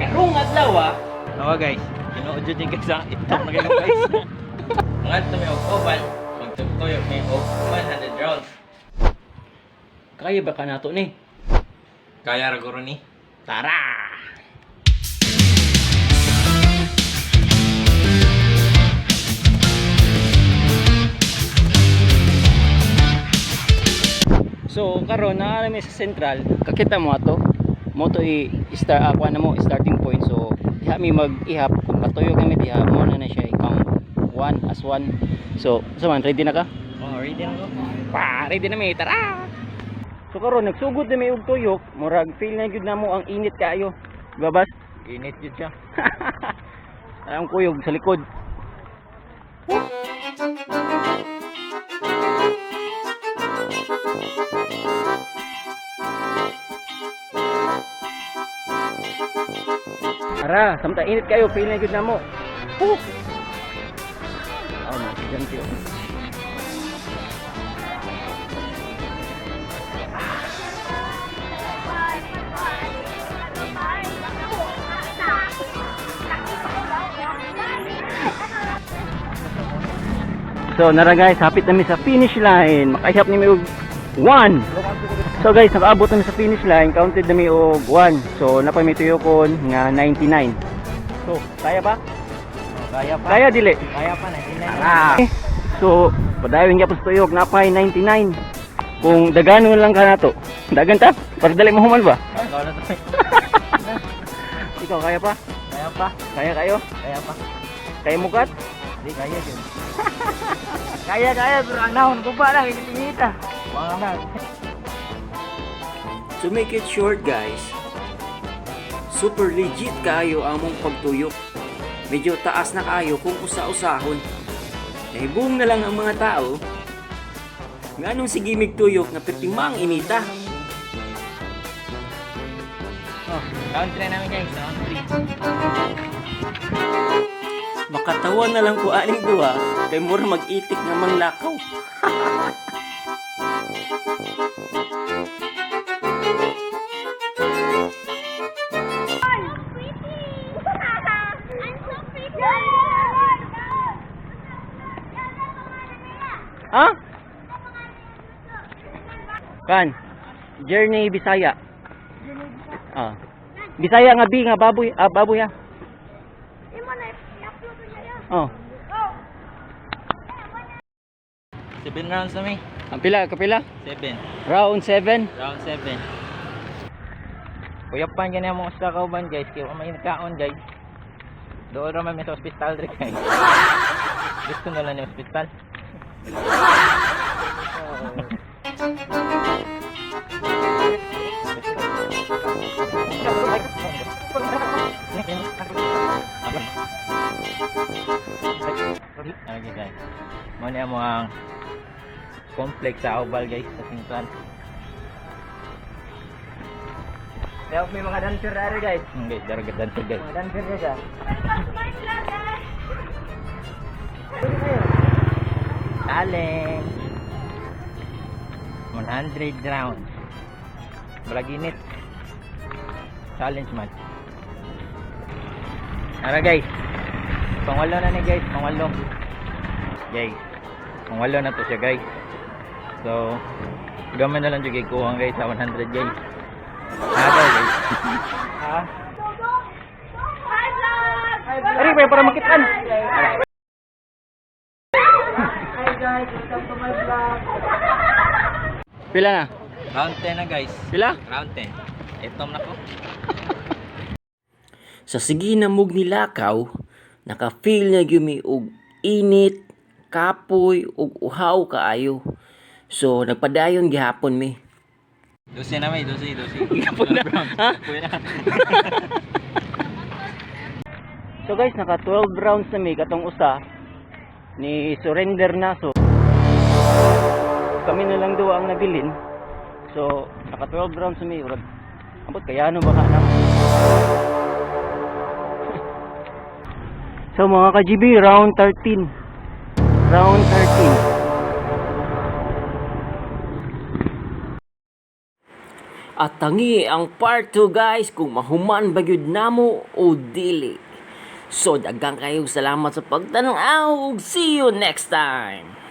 Karong adlaw ah. Awa guys, tinuod jud ni guys ang itom na kayo guys. Mangadto mi og oval, magtugtuyok mi og 100 rounds. Kaya ba ka nato ni? Kaya ra guro ni. Tara! So karon naa mi sa Central, kakita mo ato. Mo to i start ako na mo starting point. So diha mi mag-ihap kung patuyo kami diha mo na na siya i-count 1 as 1. So, so man, ready na ka? Oh, ready na ko. Pa, ready na mi, tara. So karon nagsugod na mi og tuyok, murag feel na gyud namo ang init kaayo. Diba bas? Init jud siya. Ang kuyog sa likod. Ara, samta init kayo, feel na gyud namo. Woo! Oh, mga estudyante, oh. So nara guys, hapit nami sa finish line. Makaihap ni mi og 1. So guys, nakaabot nami sa finish line, counted nami og 1. So napay mi tuyokon nga 99. So, kaya ba? Oh, kaya pa. Kaya dili. Kaya pa 99. Ah. So, padayon gyapon sa tuyok napay 99. Kung daganon lang ka nato. Dagan ta? Para dali mo human ba? Ikaw na to. Ikaw kaya pa? Kaya pa. Kaya kayo? Kaya pa. Kaya mo kat? Di kaya jud. Kaya kaya pero ang nahon ko pa lang ingita. Wala na. To make it short guys, super legit kaayo among pagtuyok. Medyo taas na kaayo kung usa-usahon. Nahibong na lang ang mga tao. Nganong sige tuyok nga pertimang inita. Oh, round 3 namin guys, round 3. Makatawa na lang ko aning duha kay mura mag-itik nga manglakaw. I'm pretty. I'm so pretty. Ha? Kan. Journey Bisaya. Ah. Bisaya nga bi nga baboy, ah baboy ah. Imo na i-upload niya yan. Oh. Go. 7 rounds na mi. Ang pila, kapila? 7. Round 7. Round 7. Kuyapan gani mo sa kauban guys, kay wa may nakaon guys. Doon ra man mi sa ospital dre guys. Gusto na lang ni ospital. Okay guys. Mo ni amo ang complex sa Aubal guys sa Singpan. Kaya may mga dancer na rin guys. Guys, dara dancer guys. Mga dancer na siya. Welcome to my vlog, guys. Challenge. 100 rounds. Balaginit. Challenge man. Tara guys. Pangwalo na ni guys, pangwalo. Guys. Pangwalo na to siya guys. So, gamay na lang jud kay kuha guys sa 100 guys. Aga guys. Ha? Hi, vlog. Ari pa para makitaan. Hi guys, welcome to my vlog. Pila na? Round 10 na guys. Pila? Round 10. Itom na ko. Sa sige na mug nilakaw, naka-feel na gyud mi og init, kapoy ug uhaw kaayo. So nagpadayon gihapon mi. 12 na may, 12, 12. Gihapon na. Ha? Puwi na. So guys, naka 12 rounds na mi katong usa ni surrender na, so kami na lang duwa ang nabilin. So naka 12 rounds na mi, urag ambot kaya ano ba ka na. So mga ka-GB, round 13. Round 13. At tangi ang part 2, guys, kung mahuman ba gyud namo o dili. So daghang kayo salamat sa pagtanaw ug see you next time.